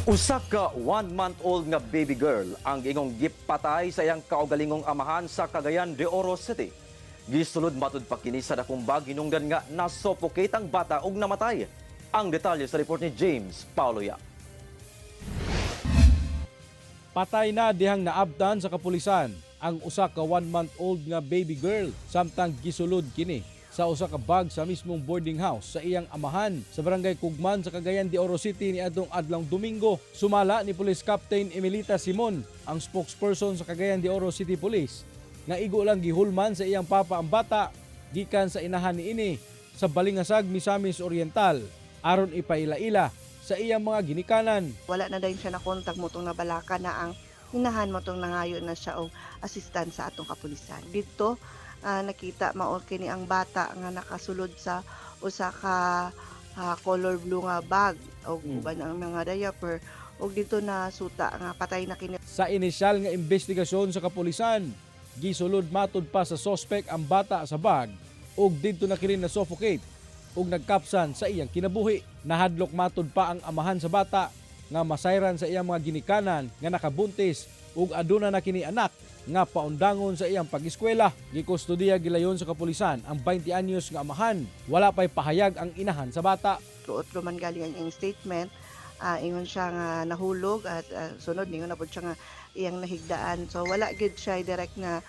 Usa ka 1-month-old nga baby girl ang ingong gipatay sa iyang kaugalingong amahan sa Cagayan de Oro City. Gisulod matud pa kini sa dakong bag hinungdan nga na-suffocate ang bata ug namatay. Ang detalye sa report ni James Paulo Yap. Patay na dihang naabtan sa kapulisan ang usa ka 1-month-old nga baby girl samtang gisulod kini sa usa ka bag sa mismong boarding house sa iyang amahan sa Barangay Kugman sa Cagayan de Oro City niadtong adlong Domingo. Sumala ni Police Captain Emilita Simon, ang spokesperson sa Cagayan de Oro City Police, nga igo lang gihulman sa iyang papa ang bata gikan sa inahan niini sa Balingasag, Misamis Oriental aron ipaila-ila sa iyang mga ginikanan. Wala na dayon siya na kontak mao tong nabalaka na ang inahan, mao tong nangayo na siya og assistant sa atong kapulisan. Dito nakita mao kini ang bata nga nakasulod sa usa ka color blue nga bag og uban ang mga diaper og dito na suta nga patay na kini. Sa inisyal nga investigasyon sa kapulisan, gisulod matud pa sa sospek ang bata sa bag ug didto na kini na suffocate ug nagkapsan sa iyang kinabuhi. Nahadlok matud pa ang amahan sa bata nga masayran sa iyang mga ginikanan nga nakabuntis ug aduna na kini anak nga paundangon sa iyang pag-eskwela. Gikustudiya gilayon sa kapulisan ang 20 anyos nga amahan. Wala pa'y pahayag ang inahan sa bata. Otro man galing ang iyang statement. Ingon siya nga nahulog at sunod ningon na pud siya nga iyang nahigdaan. So wala gid siya direct na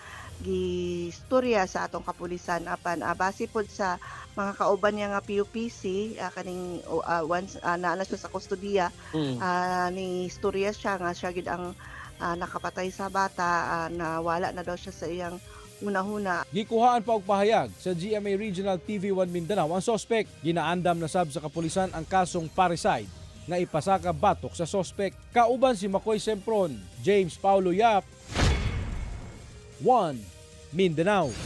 gistorya sa atong kapulisan, apan base pod sa mga kauban niya nga PUPC, kaning once naa na siya sa kustodiya, ni istorya siya nga siya gid ang nakapatay sa bata, na wala na daw siya sa iyang hunahuna. Gikuhaan pa og pahayag sa GMA Regional TV 1 Mindanao ang sospek. Ginaandam na sab sa kapulisan ang kasong parricide nga ipasaka batok sa sospek. Kauban si Makoy Sempron, James Paulo Yap, 1 Mindanao.